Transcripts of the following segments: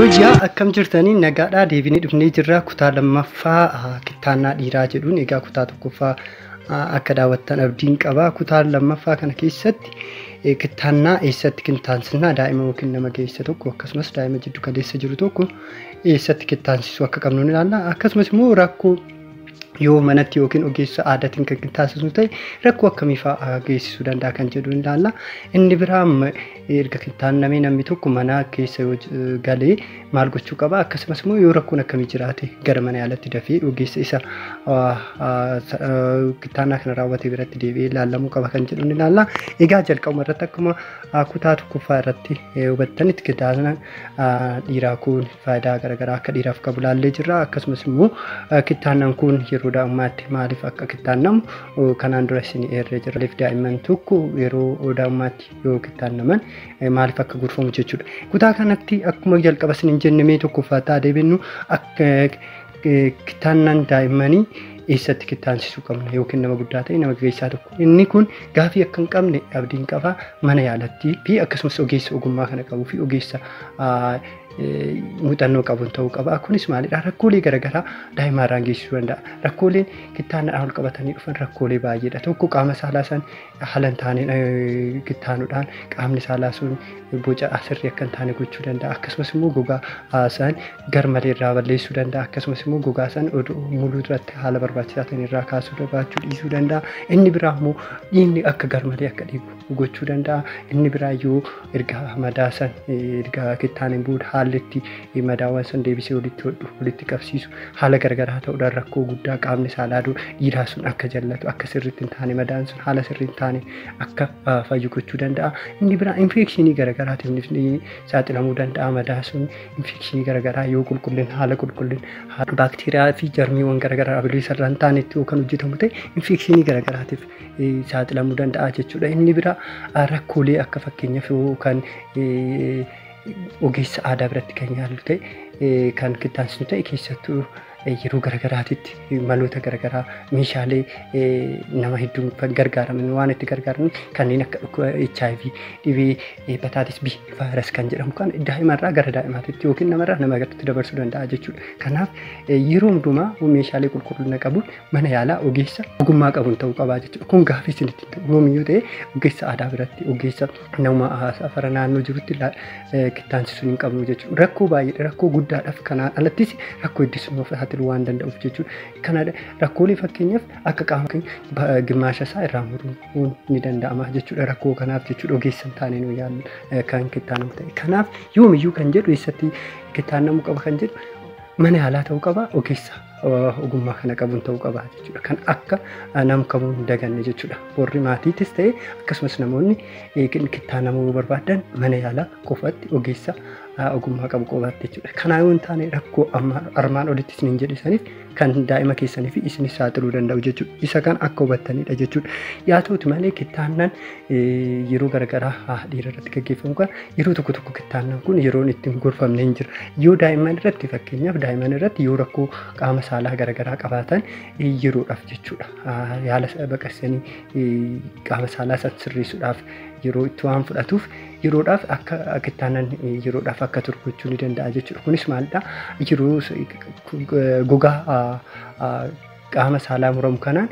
Hojii akkam jirtanii nagaadhaa deebinee dhufnee jirra kutaa lammaffaa kittaannaa dhiiraa jedhuun. Egaa kutaa tokkoffaa akka daawwattan abdiin qaba. Kutaa lammaffaa kana keessatti kittaannaa eessatti kittaansisnaa daa'ima yookiin nama geessa tokko akkasumas daa'ima jiddu galeessa jiru tokko eessatti kittaansisuu akka qabnu ni ilaalla. Akkasumas immoo rakkoo yoo manatti yookiin ogeessa aadaatiin kan kittaansisnu ta'e rakkoo akkamii fa'aa geessisuu danda'a kan jedhu ni ilaalla. Inni biraa erga kittaannamee namni tokko mana keessa yoo galee maal gochuu qaba, akkasumas immoo yoo rakkoon akkamii jiraate gara mana yaalatti dafee ogeessa isa kittaannaa kana raawwate biratti deebi'ee ilaalamuu qaba kan jedhu ni ilaalla. Egaa jalqabuma irratti akkuma kutaa tokkoffaa irratti hubattanitti kittaannaan dhiiraa kun faayidaa garaagaraa akka dhiiraaf qabu ilaallee jirra. Akkasumas immoo kittaannaan kun yeroo daa'immaatti maaliif akka kittaannamu kanaan dura isin eerree jira. Maaliif daa'imman tokko yeroo daa'immaatti yoo kittaannaman maaliif akka gorfamu jechuudha. Kutaa kanatti akkuma jalqaba isin jenne mee tokkoffaa ta'a deebinu akka kittaannaan daa'immanii eessatti kittaansisuu qabna yookiin nama guddaa ta'e nama geessaa tokko. Inni kun gaafii akka hin qabne abdiin qaba. Mana yaalatti fi akkasumas ogeessa ogummaa kana qabuu fi ogeessa muuxannoo qabuun ta'uu qaba. Kunis maalidha? Rakkoolee garaagaraa daa'ima irraan geessisuu danda'a. Rakkooleen kittaannaadhaan ol qabatanii dhufan rakkoolee baay'eedha. Tokko qaama saalaa san haala hin taaneen kittaanuudhaan qaamni saalaa sun boca sirrii akka hin taane gochuu danda'a. Akkasumas immoo gogaa san garmalee irraa balleessuu danda'a. Akkasumas immoo gogaa san muluu duratti haala barbaachisaa ta'een irraa kaasuu baachuu dhiisuu danda'a. Inni biraa immoo dhiigni akka garmalee akka dhiigu gochuu danda'a. Inni biraa yoo erga madaa san erga kittaaneen booda haalli itti madaawwan san deebisee walitti hodhu walitti qabsiisu haala garagaraa ta'uudhaan rakkoo guddaa qaamni saalaa dhiiraa sun akka jallatu akka sirriitti hin taane madaan sun haala sirrii hin taane akka fayyu gochuu danda'a. Inni biraa infekshinii garagaraatiif saaxilamuu danda'a. Madaa sun infekshinii garagaraa yoo qulqullina haala qulqullina baakteeriyaa fi jarmiiwwan garagaraa bilisa irraa hin taanetti yoo kan hojjetamu ta'e infekshinii garagaraatiif saaxilamuu danda'a jechuudha. Inni biraa rakkoolee akka fakkeenyaaf yoo kan ogeessa aadaa biratti kan yaallu ta'e kan kittaansinu ta'e keessattuu yeroo garagaraatitti maloota garagaraa meeshaalee nama hedduun gargaaraman waan itti gargaaraman kanneen akka dhukkuba HIV dhibee hepatitis B vaayirasii kan jedhamu kan daa'imarraa gara daa'imaatitti yookiin namarraa nama garaatti dabarsuu danda'a jechuudha. Kanaaf yeroo hundumaa meeshaalee qulqullina qabuun mana yaalaa ogeessa ogummaa qabuun ta'uu qabaa jechuudha. Kun gaafii isinitti ta'u yoomiyyuu ta'e ogeessa aadaa biratti ogeessa nama safara naannoo jirutti kittaansisuun hin qabnu jechuudha. Rakkoo baay'eedha, rakkoo guddaadhaaf kanaan alattis rakkoo ittisuuf saaxiluu waan danda'uuf jechuudha. Kana rakkoolee fakkeenyaaf akka qaama gimmaasha isaa irraa muruun ni danda'ama jechuudha. Rakkoo kanaaf jechuudha ogeessa hin taane nu yaalu kan kittaanamu ta'e. Kanaaf yoomiyyuu kan jedhu eessatti kittaanamuu qaba kan jedhu mana yaalaa ta'uu qaba, ogeessa ogummaa kana qabuun ta'uu qaba jechuudha. Kan akka nam kamuu hin daganne jechuudha. Warri maatiitis ta'e akkasumas namoonni kittaanamuu barbaadan mana yaalaa qofatti ogeessa ogummaa qabu qofaatti jechuudha. Kanaa yoo hin taane rakkoo armaan olitti isiniin jedhe saniif kan daa'ima keessanii fi isinis saaxiluu danda'u jechuudha. Isa kan akka hubattanidha jechuudha. Yaa ta'uti malee kittaannaan yeroo garagaraa dhiira irratti gaggeeffamu kan yeroo tokko tokko kittaannaan kun yeroon itti hin gorfamne hin jira. Yoo daa'imman irratti fakkeenyaaf daa'imman irratti yoo rakkoo qaama saalaa garagaraa qabaatan yeroodhaaf jechuudha. Yaala baqaqsanii qaama saalaa san sirreessuudhaaf yeroo itti waan fudhatuuf yeroodhaaf akka kittaannan yeroodhaaf akka turu gochuu ni danda'a jechuudha. Kunis maalidha? Yeroo gogaa qaama saalaa muramu kanaan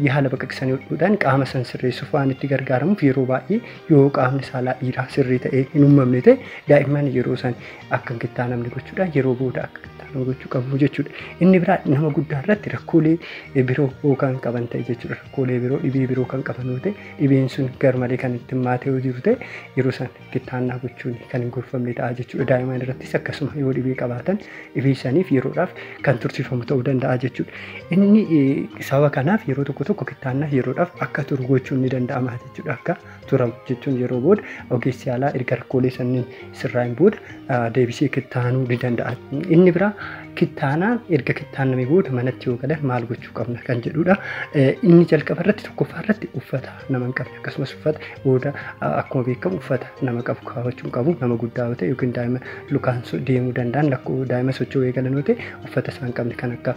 yaala baqaqsanii hodhuudhaan qaama san sirreessuuf waan itti gargaaramuuf yeroo baay'ee yoo qaamni saalaa dhiiraa sirrii ta'ee hin uumamne ta'e daa'imman yeroo san akka hin kittaanamne gochuudhaan yeroo booda akka kittaanamu gochuu qabu jechuudha. Inni biraa nama guddaa irratti rakkoolee biroo kan qaban ta'e jechuudha. Rakkoolee biroo dhibee biroo kan qaban yoo ta'e dhibeen sun garmalee kan itti hammaatee yoo jiru ta'e yeroo san kittaannaa gochuun kan hin gorfamne ta'a jechuudha. Daa'imman irrattis akkasuma yoo dhibee qabaatan dhibee saniif yeroodhaaf kan tursiifamu ta'uu danda'a jechuudha. Inni sababa kanaaf yeroo tokko tokko kittaannaa yeroodhaaf akka turu gochuun ni danda'ama jechuudha. Akka turamu jechuun yeroo booda ogeessi yaalaa erga rakkoolee sanniin sirraa'in booda deebisee kittaanuu ni danda'a. Inni biraa Kittaanaan erga kittaanamee booda manatti yoo galan maal gochuu qabna kan jedhudha. Inni jalqaba irratti tokkoffaa irratti uffata nama hin qabne akkasumas uffata booda akkuma beekamu uffata nama qabu kaawwachuu hin qabu. Nama guddaa yoo ta'e yookiin daa'ima lukaan deemuu danda'an lakkoo daa'ima socho'uu eegalan yoo ta'e uffata isaan qabne kan akka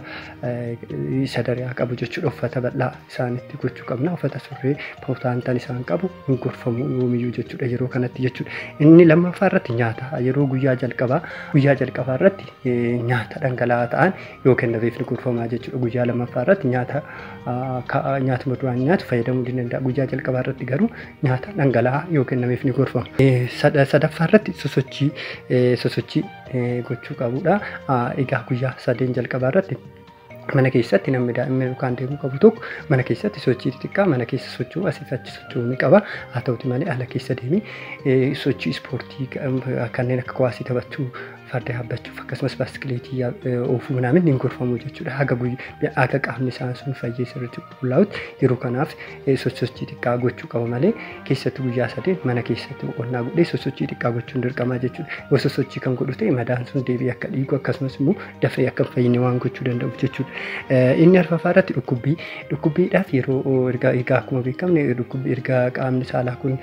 sadariyaa qabu jechuudha. Uffata bal'aa isaanitti gochuu qabna. Uffata surree pootaantaan isaan qabu hin gorfamu yoomiyyuu jechuudha yeroo kanatti jechuudha. Inni lammaffaa irratti nyaata yeroo guyyaa jalqabaa irratti nyaata dhangala'aa ta'an yoo kennameef ni gorfamaa jechuudha. Guyyaa lammaffaa irratti nyaatuma duraan nyaatu fayyadamuu ni danda'a. Guyyaa jalqabaa irratti garuu nyaata dhangala'aa yoo kennameef ni gorfama. Sadaffaa irratti sosochii gochuu qabudha. Egaa guyyaa sadeen jalqabaa irratti mana keessatti namni daa'imni yookaan deemuu qabu tokko mana keessatti sochii xixiqqaa mana keessa socho'uu asii fi achi socho'uu ni qaba. Haa ta'uti malee ala keessa deemee sochii ispoortii kanneen akka kuwaasii taphachuu, farda yaabbachuuf akkasumas baaskileetii oofuu namni hin gorfamu jechuudha. Haga qaamni isaan sun fayyee sirriitti qulqullaa'utti yeroo kanaaf sochii xiqqaa gochuu qaba malee keessattuu guyyaa sadeen mana keessatti boqonnaa godhee sosochii xiqqaa gochuun dirqama jechuudha. Yoo sosochii kan godhu ta'e madaan sun deebi'ee akka dhiigu akkasumas immoo dafee akka hin fayyine waan gochuu danda'uuf jechuudha. Inni arfaffaa irratti dhukkubbiidhaaf yeroo erga akkuma beekamne dhukkubbii erga qaamni saalaa kun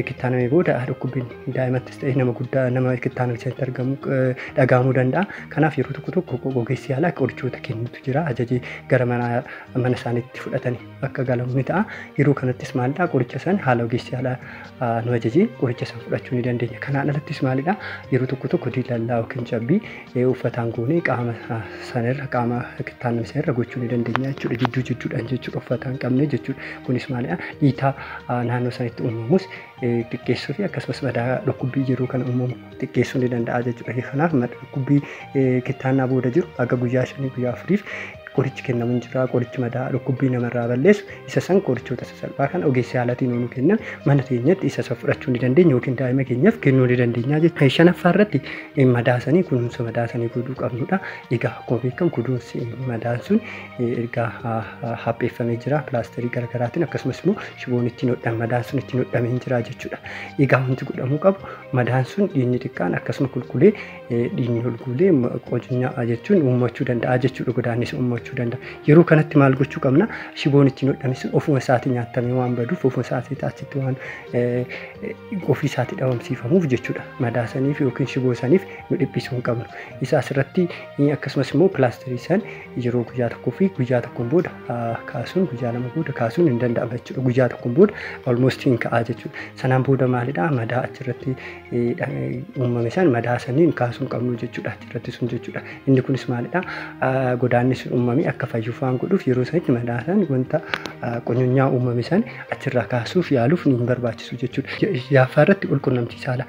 kittaanamee booda dhukkubbiin daa'imattis ta'e nama guddaa nama kittaaname sanatti argamu dhagahamuu danda'a. Kanaaf yeroo tokko tokko ogeessi yaalaa qorichoota kennutu jira. Ajajee gara mana isaaniitti fudhatanii akka galamu ni ta'a. Yeroo kanattis maalidha qoricha san haala ogeessi yaalaa nu ajajee qoricha san fudhachuu ni dandeenya. Kanaan alattis maalidha yeroo tokko tokko diilallaa yookiin cabbii uffataan goonee qaama sanarra qaama kittaaname sanarra gochuu ni dandeenya jechuudha. Jidduu jidduudhaan jechuudha uffata hin qabne jechuudha. Kunis maalidha dhiitaa naannoo sanitti uumamus xiqqeessuu fi akkasumas madaa dhukkubbii yeroo kana uumamu xiqqeessuu ni danda'a jechuudha. Kanaaf dhukkubbii kittaannaa booda jiru haga guyyaa 5 guyyaa 4 qorichi kennamu hin jira. Qorichi madaa dhukkubbii namarraa balleessu isa san qorichoota sasalphaa kan ogeessa yaalaatiin nu kennan mana keenyatti isa san fudhachuu ni dandeenya yookiin daa'ima keenyaaf kennuu ni dandeenya jechuudha. Shanaffaa irratti madaasanii kunuunsa madaasanii godhuu qabnudha. Egaa akkuma beekamu kunuunsi madaan sun erga hapheeffamee jira pilaasterii garaagaraatiin akkasumas immoo shiboon ittiin hodhame madaan sun ittiin hodhamee hin jira jechuudha. Egaa wanti godhamuu qabu madaan sun dhiigni xiqqaan akkasuma qulqullee dhiigni ol guulee qocnyaa jechuun uummachuu danda'a jechuudha. Godaannisa uummachuu danda'a. Yeroo kanatti maal gochuu qabna? Shiboon ittiin hodhame sun ofuma isaatii nyaatamee waan baduuf ofuma isaatii achitti waan ofii isaatii dhabamsiifamuuf jechuudha. Madaa saniif yookiin shiboo saniif nu dhiphisuu hin qabnu. Isa asirratti akkasumas immoo pilaasterii san yeroo guyyaa tokkoo fi guyyaa tokkoon booda kaasuun guyyaa lama booda kaasuun hin danda'ama jechuudha. Guyyaa tokkoon booda almost hin ka'aa jechuudha. Sanaan booda maalidha? Madaa achirratti uumame san madaa saniin kaasuu hin qabnu jechuudha. Achirratti sun jechuudha. Inni kunis maalidha? Godaanni sun uumame akka fayyuuf waan godhuuf yeroo sanitti madaa san wanta qonyonyaa uumame san achirraa kaasuuf yaaluuf ni barbaachisu jechuudha. Ja'affaa irratti walqunnamtii saalaa.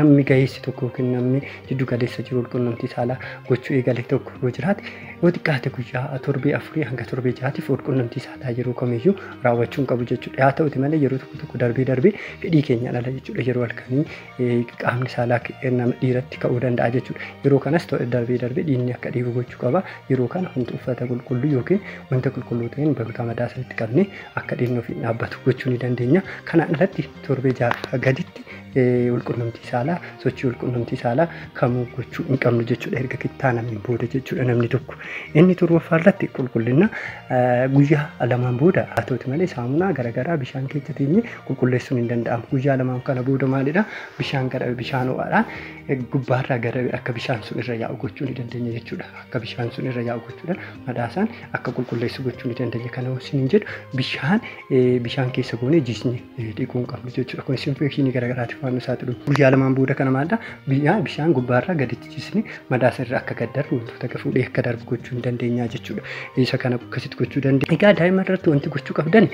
Namni gaheessi tokko yookiin namni jiddu galeessa jiru walqunnamtii saalaa gochuu eegale tokko yoo jiraate yoo xiqqaate guyyaa torbee 4 hanga torbee 6tiif walqunnamtii saalaa yeroo kamiyyuu raawwachuu hin qabu jechuudha. Haa ta'uti malee yeroo tokko tokko darbee darbee fedhii keenyaan ala jechuudha. Yeroo halkanii qaamni saalaa nama dhiiratti ka'uu danda'a jechuudha. Yeroo kanas darbee darbee dhiigni akka dhiibu gochuu qaba. Yeroo kana wanti uffata qulqulluu yookiin wanta qulqulluu ta'een bakka madaa sanitti qabnee akka dhiigni ofiin dhaabbatu gochuu ni dandeenya. Kanaan alatti torbee 6 gaditti walqunnamtii saalaa sochii walqunnamtii saalaa kamuu gochuu hin qabnu jechuudha. Erga kittaanameen booda jechuudha namni tokko. Inni torbaffaa irratti qulqullina guyyaa lamaan booda haa ta'uti malee saamunaa garaagaraa bishaan keessa teenyee qulqulleessuun hin danda'amu. Guyyaa lamaan kana booda maalidha? Bishaan gara bishaan ho'aadhaan gubbaarraa gara akka bishaan sun irra yaa'u gochuu ni dandeenya jechuudha. Akka bishaan sun irra yaa'u gochuudhaan madaasaan akka qulqulleessu gochuu ni dandeenya. Kana isin jedhu bishaan keessa goonee jiisnee dhiquu hin qabnu jechuudha. Kunis infekshinii garaagaraatiif waan nu saaxilu. Guyyaa lamaan booda kana maalidha? Bishaan gubbaarraa gaditti jiisnee madaasa irra akka gad darbu wantoota fuudhee akka darbu gochuu ni dandeenya jechuudha. Isa kana akkasitti gochuu dandeenya. Egaa daa'imman irratti wanti gochuu qabdan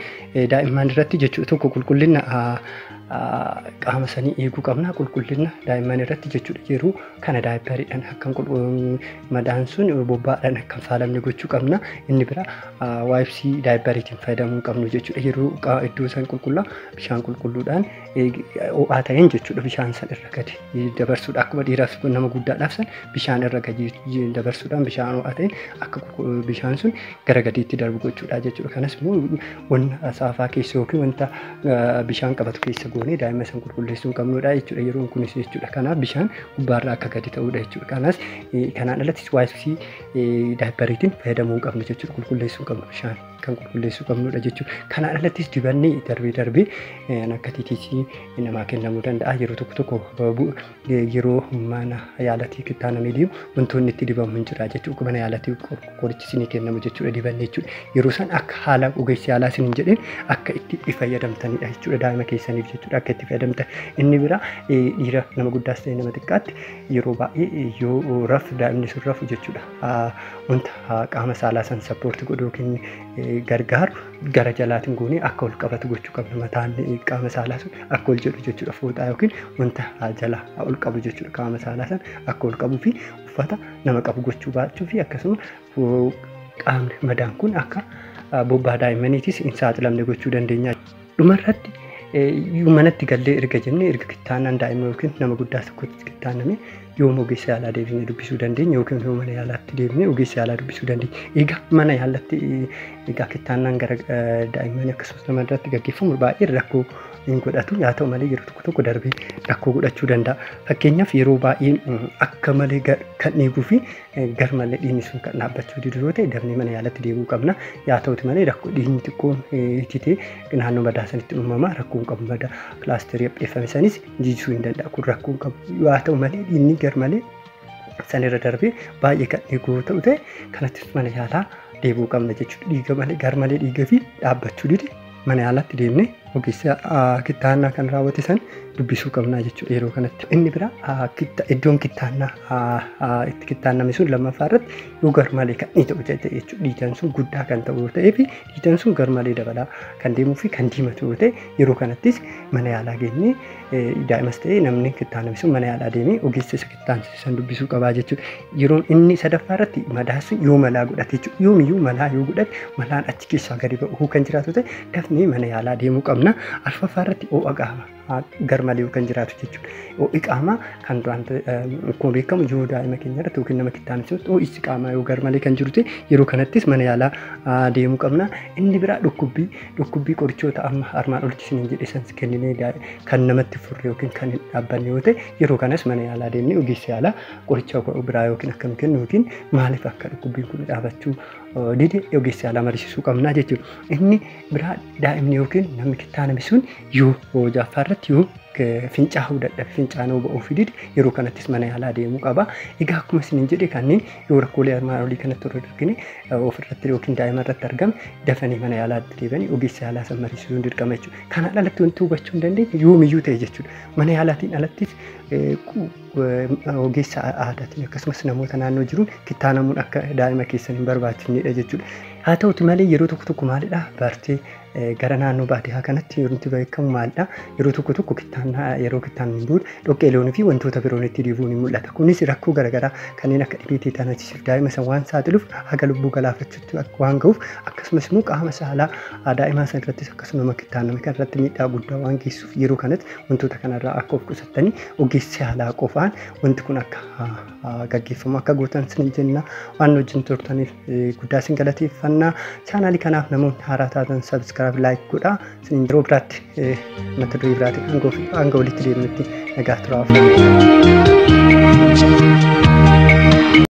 daa'imman irratti jechuudha tokko qulqullina qaama sanii eeguu qabna. Qulqullina daa'imman irratti jechuudha yeroo kana daayipariidhaan akka madaan sun bobbaadhaan akka hin faalamne gochuu qabna. Inni bira waayipsii daayipariitiin fayyadamuu qabnu jechuudha. Yeroo iddoo san qulqullaa bishaan qulqulluudhaan ho'aa ta'een jechuudha bishaan san irra gadi dabarsuudha. Akkuma dhiiraaf nama guddaadhaaf san bishaan irra gadi dabarsuudhaan bishaan ho'aa ta'een akka bishaan sun gara gadiitti darbu gochuudha jechuudha. Kanas immoo wanta saafaa keessa yookiin wanta bishaan qabatu keessa goonee daa'ima san qulqulleessuu hin qabnudha jechuudha. Yeroon kunis jechuudha. Kanaaf bishaan gubbaarraa akka gadi ta'udha jechuudha. Kanas kanaan alattis wipesii diaperiitiin fayyadamuu hin qabnu jechuudha. Qulqulleessuu hin qabnu bishaan kan qulqulleessuu qabnudha jechuudha. Kanaan alattis dibanni darbee darbee akka TTC namaa kennamuu danda'a. Yeroo tokko tokko yeroo mana yaalatii kittaanamee deemu wantoonni itti dibamu hin jira jechuudha. Mana yaalatii qorichi isinii kennamu jechuudha dibanni jechuudha. Yeroo san akka haala ogeessi yaalaa isiniin jedheen akka itti fayyadamtanidha jechuudha daa'ima keessaniif jechuudha akka itti fayyadamtan. Inni biraa dhiira nama guddaas ta'e nama xiqqaatti yeroo baay'ee yoo rafu daa'imni sun rafu jechuudha. Wanta qaama saalaa san support godhu yookiin gargaaru gara jalaatiin goonee akka ol qabatu gochuu qabna. Mataan qaama saalaa sun akka ol jedhu jechuudha. Fooxaa yookiin wanta jala ol qabu jechuudha. Qaama saalaa san akka ol qabuu fi uffata nama qabu gochuu baachuu fi akkasuma qaamni madaan kun akka bobbaa daa'immaniitis hin saaxilamne gochuu dandeenya. Dhumarratti manatti gallee erga jennee erga kittaannaan daa'ima yookiin nama guddaa tokkotti kittaanname yoom ogeessa yaalaa deebinee dubbisuu dandeenya yookiin yoo mana yaalaatti deebinee ogeessa yaalaa dubbisuu dandeenya. Egaa mana yaalaatti egaa kittaannaan gara daa'immanii akkasumas nama irratti gaggeeffamu baay'ee rakkoo hin godhatu. Haa ta'u malee yeroo tokko tokko darbee rakkoo godhachuu danda'a. Fakkeenyaaf yeroo baay'ee akka malee kan dhiiguu fi gar malee dhiigni sun kan dhaabbachuu didu yoo ta'e dafnee mana yaalaatti deebi'uu qabna. Haa ta'uti malee rakkoo dhiigni xiqqoon ititee naannoo madaa sanitti uumama rakkoo hin qabu. Madaa pilaasterii hapheeffame sanis jijjiiruu hin danda'a. Kun rakkoo hin qabu. Haa ta'u malee dhiigni gar malee sanirra darbee baay'ee kan dhiigu ta'u ta'e kanattis mana yaalaa deebi'uu qabna jechuudha. Dhiiga malee gar malee dhiiga fi dhaabbachuu dide mana yaalaatti deemnee ogeessa kittaannaa kan raawwate san dubbisuu qabnaa jechuudha yeroo kanatti. Inni biraa iddoon kittaannaa itti kittaanname sun lammaffaa irratti yoo garmalee kan inni ta'u ta'e jechuudha. Dhiitaan sun guddaa kan ta'u yoo ta'ee fi dhiitaan sun garmalee dabalaa kan deemuu fi kan diimatu yoo ta'e yeroo kanattis mana yaalaa geenyee daa'imas ta'e namni kittaanname sun mana yaalaa deemee ogeessa isa kittaansisan dubbisuu qabaa jechuudha. Yeroon inni sadaffaa irratti madaa sun yoo malaa godhate jechuudha. Yoomiyyuu malaa yoo godhate malaan achi keessaa gadi ba'uu kan jiraatu ta'e dafnee mana yaalaa deemuu qabna. Arfaffaa irratti ho'a qaamaa garmalee kan jiraatu jechuudha. Ho'i qaamaa kan duraan akkuma beekamu yoo daa'ima keenya irratti yookiin nama kittaansisu ho'isi qaamaa yoo garmalee kan jiru ta'e yeroo kanattis mana yaalaa deemuu qabna. Inni biraa dhukkubbii qorichoota amma armaan olitti isiniin jedhe san kenninee kan namatti furre yookiin kan hin dhaabbanne yoo ta'e yeroo kanas mana yaalaa deemnee ogeessa yaalaa qoricha biraa yookiin akkam kennu yookiin maaliif akka dhukkubbiin kun dhaabachuu dide ogeessa yaalaa mariisisuu qabna jechuudha. Inni biraa daa'imni yookiin namni kittaaname sun yoo jaaffaa irratti yoo fincaa'uu dadhabe fincaanuu ba'uu fi dide yeroo kanattis mana yaalaa deemuu qaba. Egaa akkuma isiniin jedhe kanneen yoo rakkoolee armaan olii kanatti warra argine ofirratti yookiin daa'ima irratti argame dafanii mana yaalaatti deebanii ogeessa yaalaa san mariisisuun dirqama jechuudha. Kanaan alatti wanti hubachuu hin dandeenye yoomiyyuu ta'e jechuudha. Mana yaalaatiin alattis ogeessa aadaatiin akkasumas namoota naannoo jiruun kittaanamuun akka daa'ima keessan hin barbaachifnedha jechuudha. Haa ta'uti malee yeroo tokko tokko maalidha bartee gara naannoo baadiyyaa kanatti yeroo nuti beekamu maalidha yeroo tokko tokko kittaannaa yeroo kittaanni booda dhoqqee loonii fi wantoota biroon itti dibuun ni mul'ata. Kunis rakkoo garaagaraa kanneen akka dhibee teetaanasiif daa'ima san waan saaxiluuf haga lubbuu galaafachuutti waan ga'uuf akkasumas immoo qaama saalaa daa'imaa san irrattis akkasuma kittaanname kan irratti miidhaa guddaa waan geessuuf yeroo kanatti wantoota kanarraa akka of qusattanii ogeessa yaalaa qofaan wanti kun akka gaggeeffamu akka gootan sin jenna. Waan wajjin turtaniif guddaa sin galateeffanna. Chaanaalii kanaaf namoonni haaraa taatan subscribe like godhaa. Sin yeroo biraatti mata duree biraatiin hanga walitti deemnutti nagaa turaa.